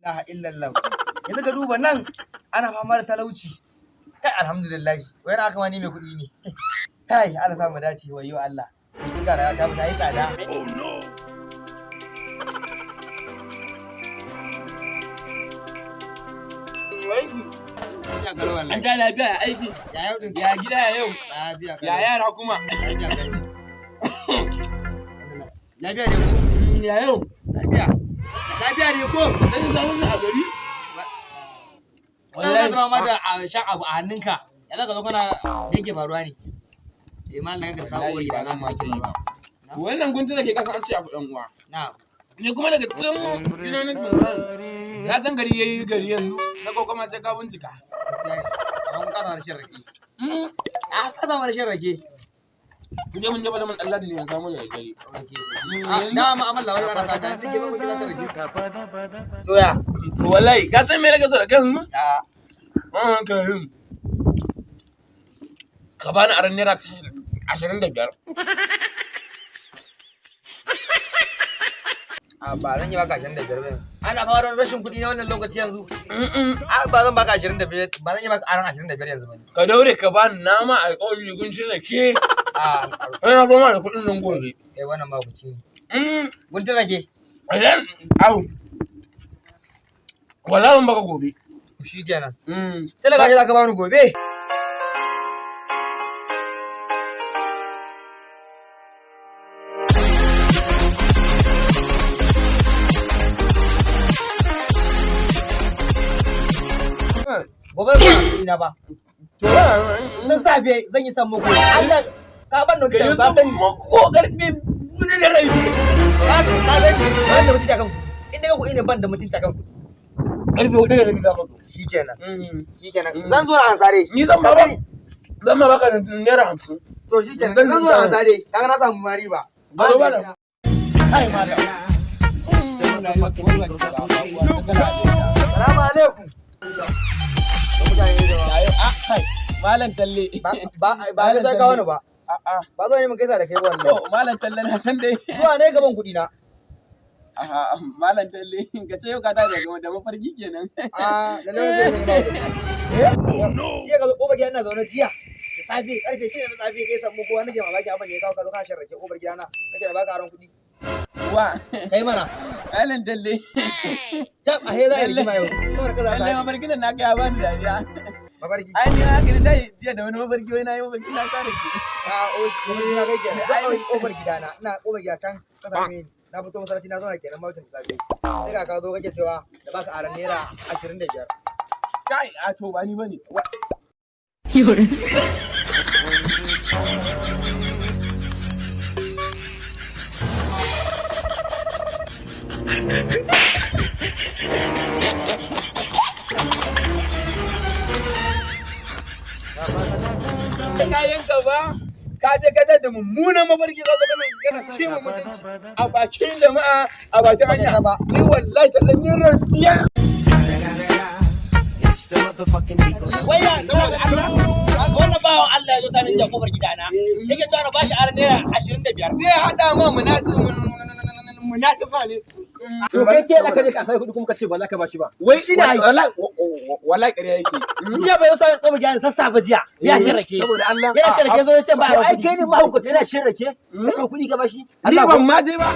Ilaha illallah. Yanzu ka duba nan ana fama da talauci. Kai, alhamdulillah. Wai aka ma ni mai kuɗi ne. Kai, Allah sa mu dace, wayyo Allah. Ga rayuwa ta yi tsada. Oh no. An ta lafiya, ya aiki? Ya yau din? Ya gida, ya yau? Lafiya. Ya yara kuma? Lafiya kalau. Lafiya ne ko? Ya yau? Lafiya. Lafiya ne ko? Sai zafin a gari. Wallahi zama ma da shan abu a hannunka. Ya zaka zo kana, me yake faruwa ne? Eh, mallan ka samu uwar gida na ma ke yi ba. Wannan guntun da ke kasa an ce abu dan uwa. Na. Ni kuma daga can ina nan tunanin. Ya san gari yayi gari yanzu na kokoma sai ka bincika. Gaskiya ne. Amma ka samu rashin rake. A ka samu rashin rake. Je mun je ba da mun Allah ne ya samu da gari. Ah, dama amal lawar ana sata take ba ku gida ta rake. To ya? To wallahi ka san me nake so da kai yanzu? A. Ka Ka bani aron ₦25. A, ba zan yi baka 25 ba. Ana fara rashin kuɗi na wannan lokaci yanzu. A, ba zan baka 25, ba zan yi baka aron 25 yanzu ba. Ka daure ka bani nama a ƙauye guntun da ke. A. Sai na zo ma da kuɗin nan gobe. Kai wannan ma kuci ne. Guntun rake. Idan au. Wallahi zan baka gobe. Shi kenan. Talaka shi zaka bani gobe. Gobe zan ba kuɗi na ba. To Sassafe zan yi sammako. Allah ka ban ka notice yi ba sani. sammako ƙarfe 4:30. Ka sani ban da mutunci akan kuɗi. In dai kuɗi ne, ban da mutunci akan kuɗi. Ƙarfe 4:30 za ka zo. Shi kenan. Shi kenan. Zan zo na ansare. Ni zan Ka baka sani. zan ma baka ₦50. To shi kenan. Zan zo na ansare. Kaga na samu mari ba. Ba zo ba da. Kai malam. Salamu alaikum. Mutane ne da Malam Talle. ba ba ba ne sai kawo ni ba. A'a. Ba zo ne mun gaisa da kai ba wallahi. To Malam Talle, na san dai. Zuwa ne gaban kuɗi na. A'a, Malam Talle, ka ce yau ka tashi daga da mafarki kenan. A lalle wani zai zama kuɗi. Oh no. Jiya ka zo ƙofar gida, ina zaune jiya. Da safe karfe 6 na safe kai samu kowa, nake mamaki abin da ya kawo ka zo kana shan rake ƙofar gida na. Kace da baka aron kuɗi. Wa. Kai mana. Malam Talle. Tab a he za a yi rigima yau. Saboda kaza Lalle sa. mafarkin nan naka ya bani dariya. Mafarki. Ai ni na gani dai jiya da wani mafarki, wai na yi mafarki na kare ki. A o mafarki na kai kenan. Za a yi ƙofar gida na. Ina ƙofar gida can ka same ni. Na fito masallaci na zauna kenan mawucin da safe. Sai ga ka zo kake cewa da baka aron ₦25. Kai, a to ba ni bane. 有人， Kayan ka ba ka je ka da mummunan mafarki, ka zo kana kana ce mu mutunci a bakin jama'a, a bakin Baka hanya. isa ba. Ni wallahi tallan ni rafiya. Waya saboda Allah, wannan bawan Allah ya zo sami jiya kofar gidana. Yake cewa na bashi aron ₦25. Zai hada ma munatifa ne. To kai ke da kaje ka sai kuɗi kuma ka ce ba za ka bashi ba. Wai Shi ne ai. Wallahi wallahi ƙarya yake. Jiya bai zo sami kofar gidana sassafe jiya. Ya shan rake. Saboda Allah. Yana shan rake zo ya ce ba To ai kai ne mahaukaci, yana shan rake. Ka ɗau kuɗi ka bashi. Ni ban ma je ba.